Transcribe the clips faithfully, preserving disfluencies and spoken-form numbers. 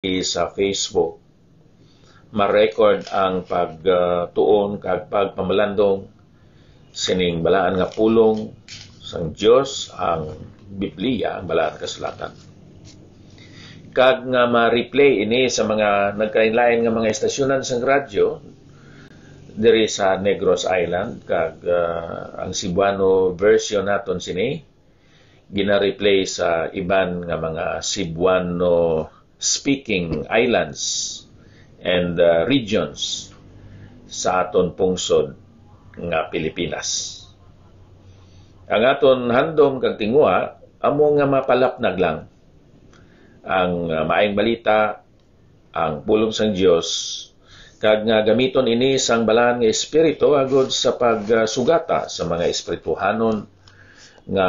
sa Facebook. Ma-record ang pagtuon kag pagpamalandong sining balaan nga pulong sang Dios, ang Biblia, ang Balaan Kasulatan. Kag nga ma-replay ini sa mga nagkalain-lain nga mga estasyonan sang radyo diri sa Negros Island, kag, ah, ang Cebuano version naton sini gina-replay sa iban nga mga Cebuano speaking islands and, uh, regions sa aton pungsod nga Pilipinas. Ang aton handom kag tinguha amo nga mapalapnag lang ang, uh, maayong balita, ang pulong sang Dios, kag nga gamiton ini sang Balaan nga Espiritu agud sa pagsugata sa mga espirituhanon nga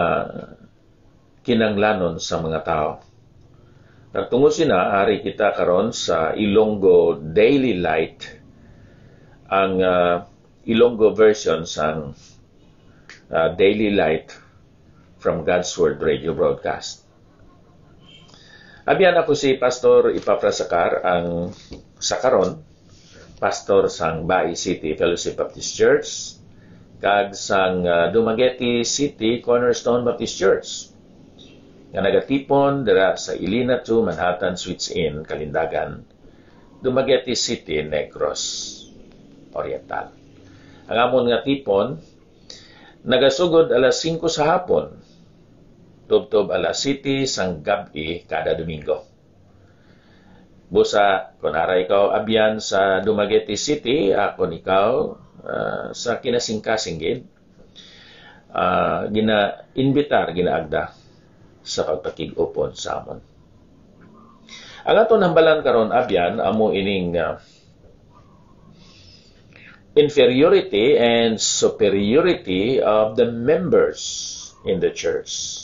kinahanglanon sa mga tawo. Kag tungod sina, ari kita karon sa Ilonggo Daily Light, ang, ah, Ilonggo version sang, ah, Daily Light from God's Word Radio Broadcast. Abyan, ako si Pastor Epafras Sacar, ang sa karon, pastor sang Bai City Fellowship Baptist Church, kag sang, ah, Dumaguete City Cornerstone Baptist Church, nga nagatipon dira sa Ilina Two Manhattan Suites Inn, Kalindagan, Dumaguete City, Negros Oriental. Ang amon nga tipon nagasugod alas singko sa hapon, tubtob alas siyete sang gab-i kada Domingo. Busa, kon ara ikaw abyan sa Dumaguete City, akon ikaw, ah, sa kinasingkasing gid, ah, gina-invitar, ginaagda sa pagpakig-upon sa amon. Ang aton hambalan karon, abyan, amo ining, ah, inferiority and superiority of the members in the church.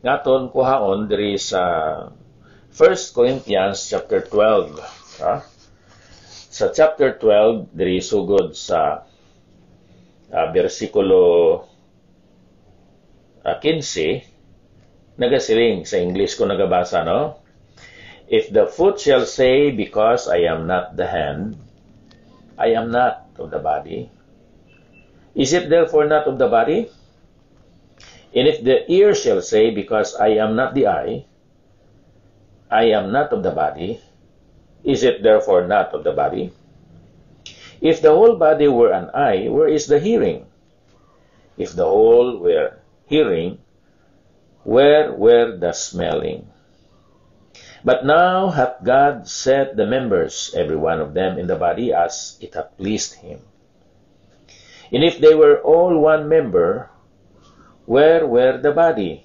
Nga aton kuhaon diri sa First Corinthians chapter twelve, ha? Sa chapter twelve, diri sugod sa, ah, bersikulo, ah, quince, nagasiling sa English ko nagabasa, no? "If the foot shall say, 'Because I am not the hand, I am not of the body,' is it therefore not of the body? And if the ear shall say, 'Because I am not the eye, I am not of the body,' is it therefore not of the body? If the whole body were an eye, where is the hearing? If the whole were hearing, where were the smelling? But now hath God set the members, every one of them, in the body as it hath pleased him. And if they were all one member, where were the body?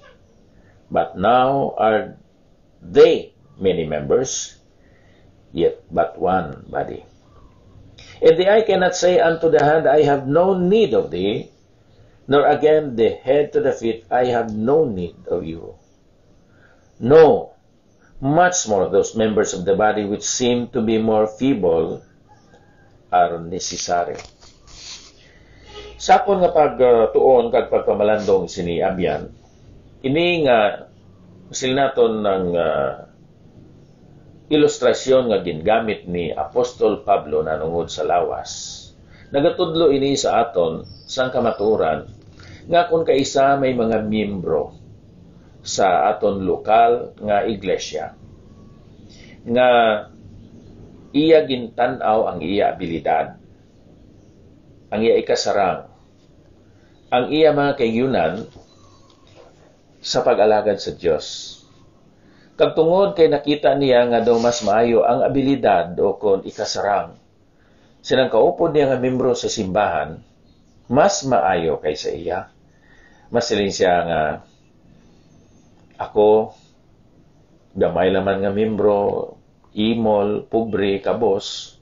But now are they many members, yet but one body. And the eye cannot say unto the hand, 'I have no need of thee,' nor again the head to the feet, 'I have no need of you.' No, much more those members of the body which seem to be more feeble are necessary." Sa akon nga pagtuon kag pagpamalandong sini, abyan, ini nga sila naton ang, ah, ilustrasyon nga gingamit ni Apostol Pablo nanungod sa lawas, nagatudlo ini sa aton sang kamatuoran nga kon kaisa may mga miyembro sa aton lokal nga iglesia nga iya gintan-aw ang iya abilidad, ang iya ikasarang, ang iya mga kaigsunan sa pag-alagad sa Dios. Kag tungod kay nakita niya nga daw mas maayo ang abilidad o kon ikasarang silang kaupod niya nga membro sa simbahan, mas maayo kaysa iya. Masiling siya nga, "Ako, gamay naman nga membro, imol, pobre, kabos,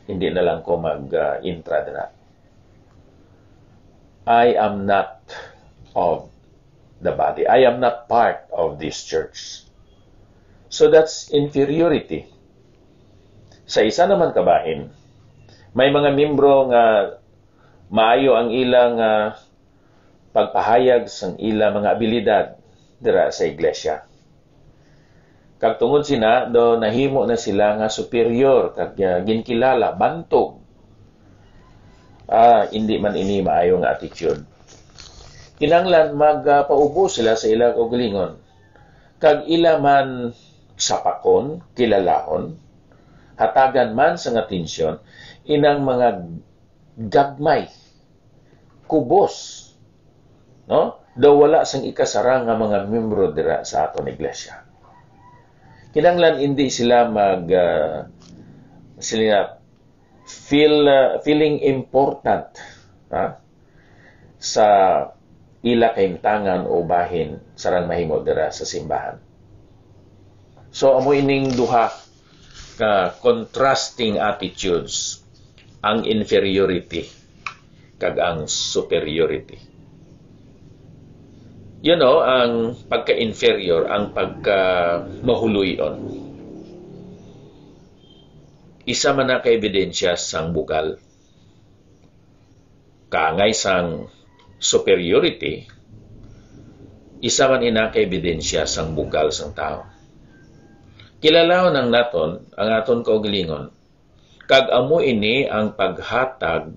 hindi na lang ko mag, ah, intra dira. I am not of the body. I am not part of this church." So that's inferiority. Sa isa naman ka bahin, may mga miyembro nga maayo ang ilang, ah, pagpahayag sang ila mga abilidad dira sa iglesia. Kag tungod sina, do nahimo na sila nga superior, kag, ah, ginkilala, bantog. Ah, indi man ini maayo nga attitude. Kinahanglan magpaubo sila sa ila kaugalingon, kag ila man sapakon, kilalahon, hatagan man sang atensyon inang mga gagmay, kubos, no? Daw wala sang ikasarang nga mga miyembro dira sa aton iglesia. Kinahanglan indi sila mag, ah, sila feel, ah, feeling important, ha? Sa ila kahimtangan o bahin sarang mahimo dira sa simbahan. So, amo ining duha ka contrasting attitudes, ang inferiority kag ang superiority. You know, ang pagka-inferior, ang pagka-mahuloy-on, isa man na ka ebidensya sang bugal. Kaangay sang superiority, isa man ina ka ebidensya sang bugal sang tawo. Kilalahon ang naton, ang aton kaugalingon, kag amo ini ang paghatag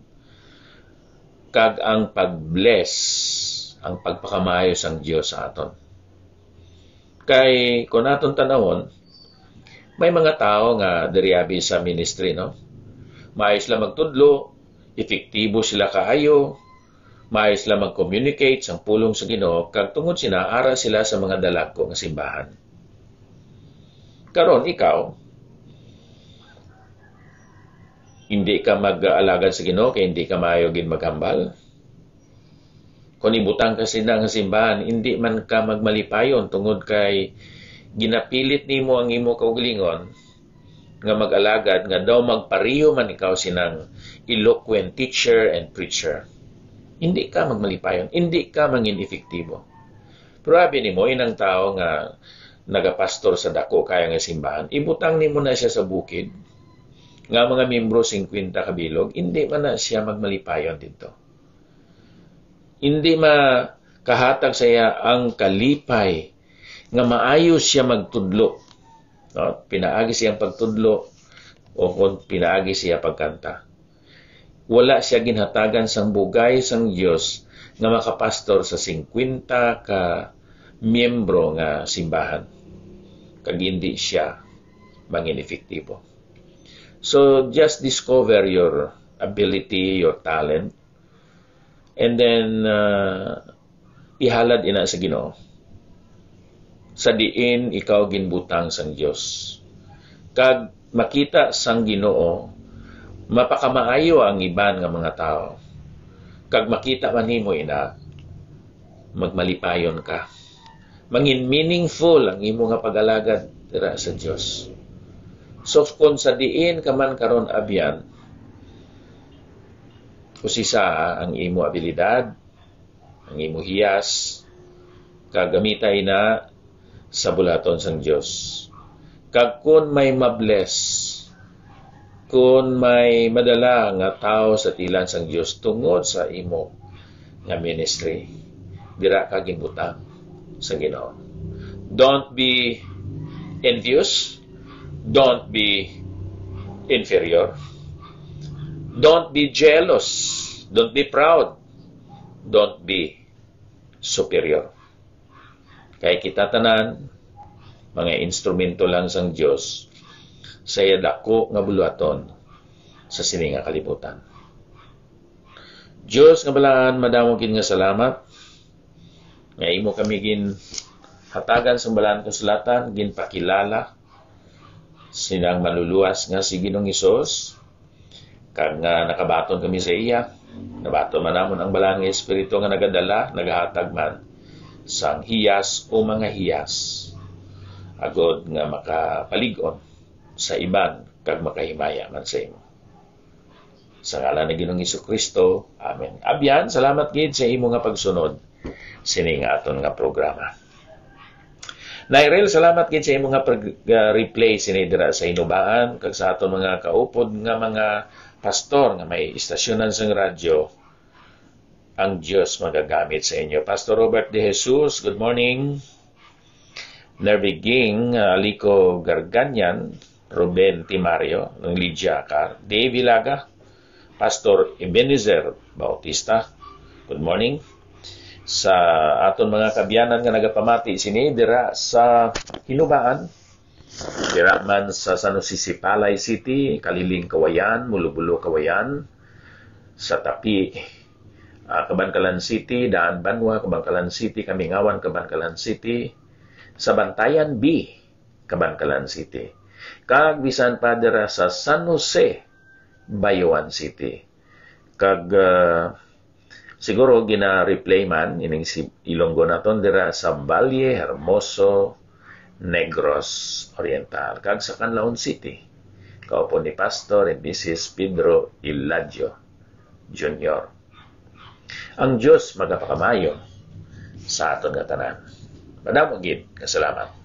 kag ang pag-bless, ang pagpakamaayo sang Dios sa aton. Kay kung aton tanawon, may mga tawo nga diri abi sa ministry, no? Maayo sila magtudlo, epektibo sila kaayo, maayo sila mag-communicate sang pulong sa Ginoo, kag tungod sina ara sila sa mga dalagko nga simbahan. Karon ikaw, hindi ka mag-alagad sa Ginoo kay hindi ka maayo gid maghambal. Kon ibutang ka sina nga simbahan, indi man ka magmalipayon tungod kay ginapilit nimo ang imo kaugalingon nga mag-alagad nga daw magpareho man ikaw sinang eloquent teacher and preacher. Indi ka magmalipayon, indi ka mangin-epektibo. Pero abi nimo, inang tawo nga nagapastor sa dako kaya nga simbahan, ibutang nimo na siya sa bukid nga mga miyembro singkwenta ka bilog, indi man na siya magmalipayon didto. Indi makahatag sa iya ang kalipay nga maayo siya magtudlo, no? Pinaagi siyang pagtudlo o kung pinaagi siya pagkanta. Wala siya ginhatagan sang bugay sang Dios nga makapastor sa singkwenta ka miyembro nga simbahan, kag indi siya mangin-epektibo. So, just discover your ability, your talent, and then, uh, ihalad ina sa Ginoo, sa diin ikaw ginbutang sang Dios. Kag makita sang Ginoo, mapakamaayo ang iban nga mga tawo. Kag makita man nimo ina, magmalipayon ka. Mangin meaningful ang imo nga pag-alagad dira sa Dios. So, kung sa diin ka man karon abyan, usisa ang imo abilidad, ang imo hiyas, kag gamita ina sa buluhaton sang Dios. Kag kun may mabless, kun may madala nga tawo sa tilan sang Dios tungod sa imo nga ministry, dira ka ginbutang sa Ginoo. Don't be envious. Don't be inferior. Don't be jealous. Don't be proud. Don't be superior. Kay kita tanan, mga instrumento lang sang Dios sa iya dako nga buluhaton sa sini nga kalibutan. Dios nga balaan, madamo gid nga salamat nga imo kami ginhatagan sang Balaan Kasulatan, ginpakilala sinang Manluluwas nga si Ginoong Hesus, kag nga nakabaton kami sa iya. Nabaton man namon ang Balaan nga Espiritu nga nagadala, nagahatag man sang hiyas o mga hiyas, agod nga makapalig-on sa iban kag makahimaya man sa imo. Sa ngalan ni Ginoong Jesu-Cristo, amen. Abyan, salamat gid sa imo nga pagsunod sini nga aton nga programa. Nairel, salamat gid sa imo nga pag-, ah, replay sini dira sa Hinubaan kag sa aton mga kaupod nga mga pastor nga may istasyonan sang radyo. Ang Dios magagamit sa inyo. Pastor Robert De Jesus, good morning. Nervy Ging, uh, Lico Garganian, Ruben Timario, ng Lydia Car, Dave Ilaga, Pastor Ebenezer Bautista. Good morning. Sa aton mga kaabyanan nga nagapamati sini dira sa Hinubaan, dira man sa San Jose Sipalay City, Kaliling Kawayan, Mulubulo Kawayan, sa Tapi, ah, Kabankalan City, Daan Banwa, Kabankalan City, Kamingawan, Kabankalan City, sa Bantayan B, Kabankalan City, kag bisan pa dira sa San Jose, Bayuan City. Kag, ah, siguro gina-replay man ining si Ilonggo naton dira sa Valle Hermoso, Negros Oriental, kag sa Canlaon City, kaupod ni Pastor and Missus Pedro Iladio Junior. Ang Dios magapakamayo sa aton nga tanan. Madamo gid nga salamat.